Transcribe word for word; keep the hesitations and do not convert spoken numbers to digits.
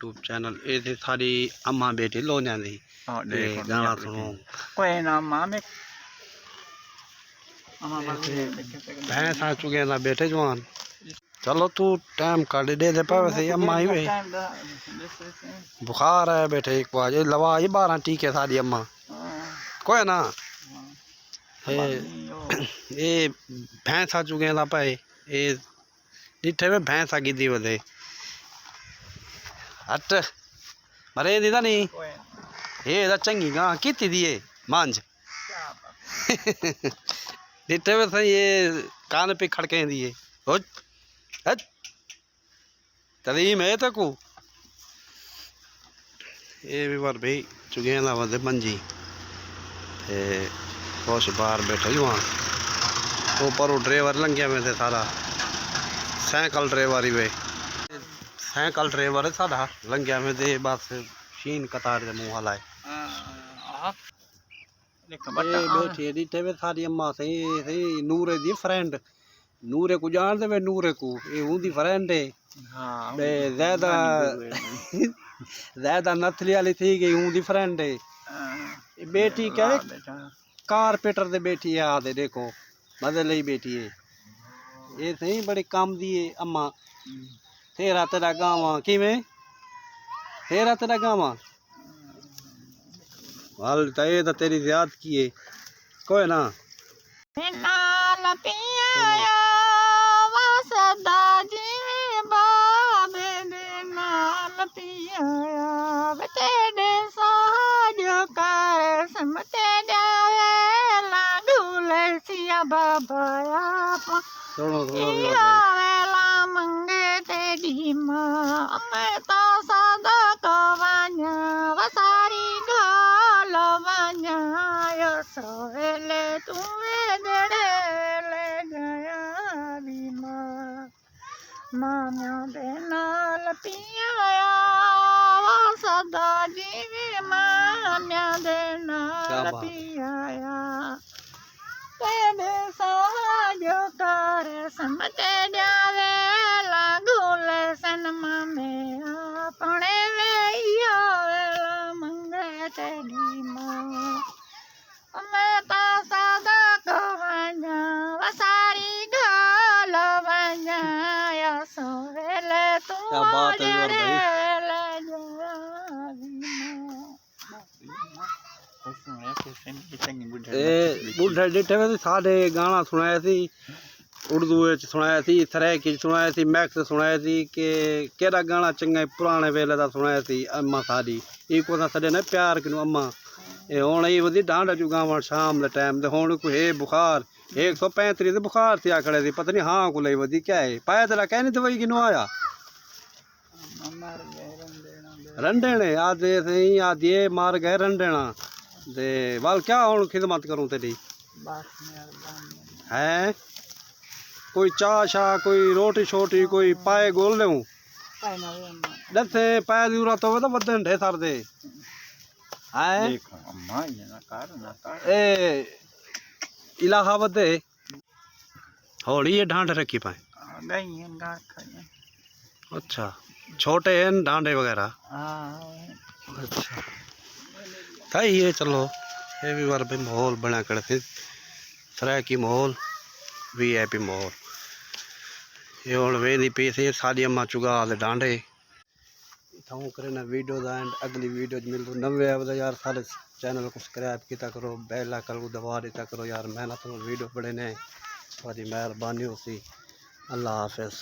یوٹیوب چینل۔ اے تھی ساݙی اماں ٻیٹھی لولیاں دی۔ ہاں، تے ݙیکھ، ہݨ گانا ٻیٹھی۔ سݨو۔ کوئی نہ اماں، میں اماں بس ݙیکھ، ݙیکھ، ݙیکھ۔ بھینس آ چکے دا ٻیٹھے جوان۔ چلو توں ٹائم کڈھ ݙے دے پے ویسے اماں ہی وے۔ ٹائم دا، ݙس، ݙس، ݙس۔ بخار آیا ٻیٹھے ہک واج، اے لوا اے ٻارہاں ٹیکے ساݙی اماں۔ ہاں۔ کوئی نہ۔ ہاں۔ اے، اماں نہیں، او۔ اے بھینس آ چکے دا پے۔ اے ݙٹھے وے بھینس آ گھدی ودے۔ ہٹ۔ مرے دی تاں نہیں۔ کوئی نہ۔ اے دا چنگی گاں کیتی دی اے۔ مانجھ۔ کیا بات۔ ݙٹھے وے سائیں، اے کان پہ کھڑکیں دی اے۔ ہٹ۔ ہٹ۔ تعلیم ہے تیکوں۔ اے وی ور بھئی چگیں دا ودے منجی۔ تے خوش باہر ٻیٹھے جو ہاں۔ او پروں ڈرائیور لنگھیا ویندے سارا۔ سائیکل ڈرائیور ہی وے۔ سائیکل ڈرائیور ہے ساݙا۔ لنگھیا ویندے بس شین قطار دے منہ ہلائے۔ ہاں، ہاں۔ ݙیکھ اے بٹا، ہاں۔ ٻیٹھی ہے، ݙٹھے وے ساݙی اماں سئیں، اے سئیں نورے دی فرینڈ۔ نورے کوں ڄاݨدے وے، نورے کوں، اے اوندی فرینڈ ہے۔ ہاں، ٻے اوندی زیادہ، فرینڈ ہے۔ زیادہ نتھلی والی تھی ڳئی، اوندی فرینڈ ہے۔ ہاں۔ اے ٻیٹی واہ کہے بیٹا۔ کارپینٹر تے ٻیٹھی ہے، آ تے ݙیکھو، مزے لئی ٻیٹھی ہے۔ اے سئیں بڑے کم دی ہے اماں۔ ہوں۔ تیرا تیرا گاواں، کیویں؟ تیرا تیرا گاواں۔ ول تاں اے تاں تیݙی زیادتی ہے۔ کوئی نہ۔ دے نال پیا آیا، وسدا جیویں بابے دے نال پیا آیا۔ وے تیݙے ساہ جو قسم تیݙا ویلا ڳولے سیا بابا آپ۔ سُݨو، سُݨو، سُݨو۔ ایہا ویلا منگے تیݙی ماں، میں تاں صدقہ ونڄاں، وساری ڳالھ ونڄاں، اس ویلے توں ویجڑے لے ڳیا وی ماں۔ مامیاں دے نال پیا آیا، وسدا جیویں مامیاں دے کیا نال بات۔ پیا آیا۔ تیݙے ساہ جو قسم تیݙا ویلا ڳولے سن مامے اپݨے وے، ایہا ویلا منگے تیݙی ماں۔ میں تاں صدقہ ونڄاں، وساری ڳالھ ونڄاں، اس ویلے توں کیا بات ہے عمر بھائی۔ ویلے ڄاوی ماں۔ اے ٻڈھے ݙٹھے وے ساݙے گانا سݨایا سی، اردو وچ سݨایا سی، سرائیکی وچ سݨایا سی، میکس سݨایا سی کہ کیݙا گانا چنڳا ہے، پراݨے ویلے دا سݨایا سی، اماں ساݙی۔ اینکوں اساں سݙیندے پیار کنوں اماں۔ اے ہݨ اے ودی ڈھانڈا جو ڳاوݨ شام دے ٹائم تے، ہݨ کوں ہے بخار، ہک سو پینتیس دے بخار تھیا کھڑے سی، پتہ نہیں ہاں کوں لئی ودی کیا ہے۔ پائے تیرا کہیں نہیں دوائی کنوں آیا؟ رنڈیݨے، آہدے سئیں، آہدے مر ڳئے رنڈیݨا۔ تے ول کیا ہݨ خدمت کروں تیݙی؟ بس مہربانی۔ ہیں؟ کوئی چاہ شاہ، کوئی روٹی شوٹی، کوئی پائے ڳول ݙیوں؟ پائے نہ ݙیوں۔ ݙسے، پائے دی ضرورت ہووے تاں ودن ڈھے سر دے۔ ہیں؟ ݙیکھ، اماں، ایہ نہ کر، نہ کر۔ اے الہا ودے۔ ہولی اے ڈھانڈے رکھی پائے؟ ہاں، ڳئی ہیں، گھر کھڑی ہیں۔ اچھا، چھوٹے ہیں ڈھانڈے وغیرہ؟ ہاں۔ اچھا۔ صحیح ہے، چلو، اے وی ور بھئی ماحول بݨیا کھڑے سی، سرائیکی ماحول، وی آئی پی ماحول۔ اے ہݨ ویندی پئی سی ساݙی اماں چڳا دے ڈھانڈے۔ اتھاؤں کرینداں ویڈیو دا اینڈ، اڳلی ویڈیو اچ ملدوں نویں آوے دا یار، سارے چینل کوں سبسکرائب کیتا کرو، بیل آئیکن کوں دبا ݙتا کرو یار، محنت نال ویڈیو بݨیندے ہیں، تہاݙی مہربانی ہوسی۔ اللہ حافظ۔